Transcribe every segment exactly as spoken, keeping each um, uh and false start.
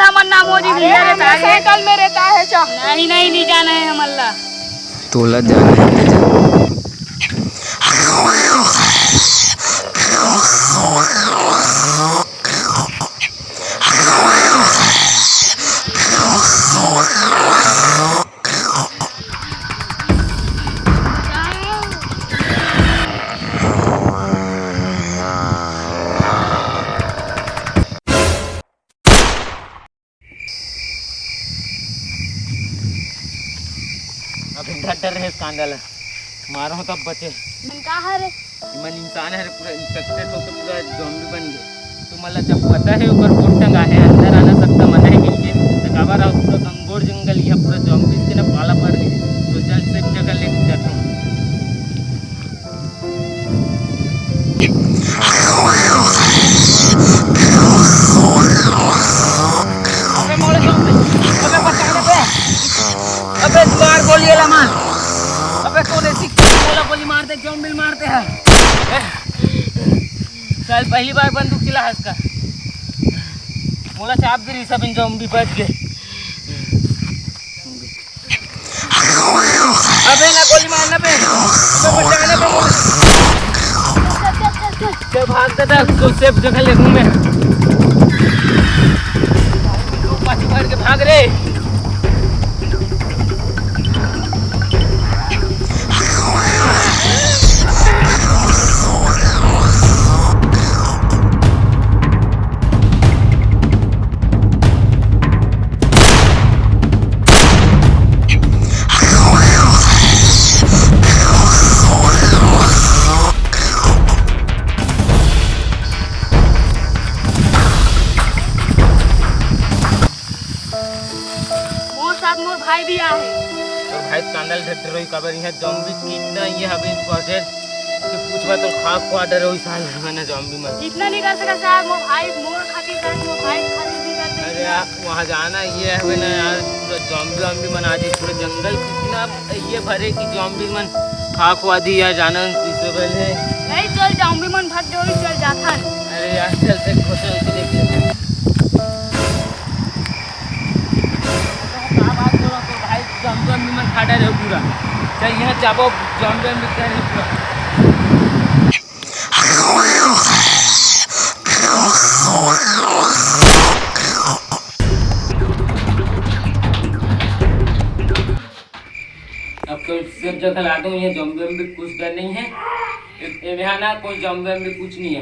हमर नाम हो जी अरे, भैया रे, हमर तारे। साइकिल में रहता है, चा। नहीं, नहीं, नहीं जाना है हमन ला। तोला जाना है, ले जा। अभी डर डर रहे कांदा ला, मारो तब बचे। मन का हरे? मन इंसान हरे, पूरा इंफेक्टेड होके पूरा जॉम्बी बन गए। तो मतलब जब पता है ऊपर बोर्ड टंगा है, अंदर आना सबका मना है कहिके, तो काबर आप पूरा घनघोर जंगल, यहाँ पूरा जॉम्बी से ना पाला पड़ गए। तो चल सेफ जगह ले जाता हूँ। अबे मोरे जॉम्बी, अबे बचा ले बे। अबे दीवार गोली वाला मार। अबे तो देसी वाला गोली मार दे, जॉम्बी मारते हैं। चल पहली बार बंदूक चला हंस का। मोला चाप गिरी सब इन जॉम्बी बच गए। अबे ना गोली मारना बे। अबे बचाना बे। चल भाग दे, तू सेफ जगह ले घूमे। तू पाछू मार के भाग रे। मोर साथ मोर भाई भी आहे। तो भाई कांदल ढेर रही काबर यहाँ जॉम्बी कितना ये हवे इंपॉर्टेंट। तो पूछबा तो खा खवा डरे वही साल ना जॉम्बी में। इतना नहीं कर सका साहब, मोर भाई मोर खातिर कर, मोर भाई खातिर भी कर दे। अरे यार वहाँ जाना ये हवे ना यार, पूरा जॉम्बी वॉम्बी मना जी, पूरा जंगल कितना ये भरे की जॉम्बी मन खा खवा दी यार, जाना इससे पहले। नहीं चल जॉम्बी मन भाग जाओ, चल जाथन। अरे यार चल देख खोते होते देख लेते। का बात बोला तो भाई, जॉम्बी वॉम्बी मन खा डरे पूरा। चल यहाँ जाबो, जॉम्बी वॉम्बी खा डरे पूरा। अब तो सेफ जगह ला दो, ये जॉम्बी वॉम्बी कुछ डर नहीं है। ए-, ए-, यहाँ ना कोई जॉम्बी वॉम्बी कुछ नहीं है।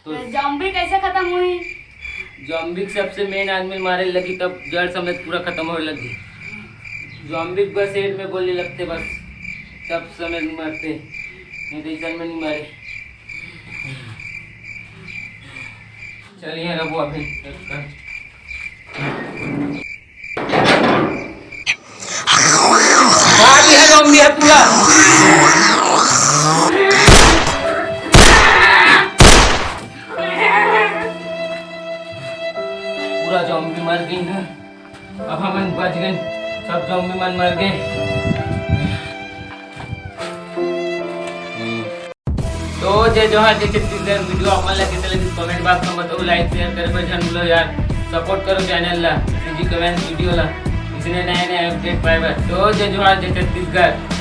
तो तो जॉम्बी कैसे खत्म हुई? जॉम्बी के सबसे मेन आदमी मारे लगी तब जड़ समेत पूरा खत्म होने लगी। जॉम्बी बस एंड में गोली लगते बस, तब समेत मरते, नहीं तो इधर में नहीं मारे। चलिए रघु अभी। भाग यहाँ जॉम्बी है पूरा। पूरा जॉम्बी मर गई ना, अब हमन बच गए, सब जॉम्बी मन मर गए। तो जय जोहार, जय छत्तीसगढ़। वीडियो आप मन ला कैसे लगिस, कमेंट बॉक्स में बताओ, लाइक शेयर करे बर झन भूलो यार, सपोर्ट करो चैनल ला, सीजी कमेंट वीडियो ला, इसने नए नए अपडेट पाए बर। तो जय जोहार, जय छत्तीसगढ़।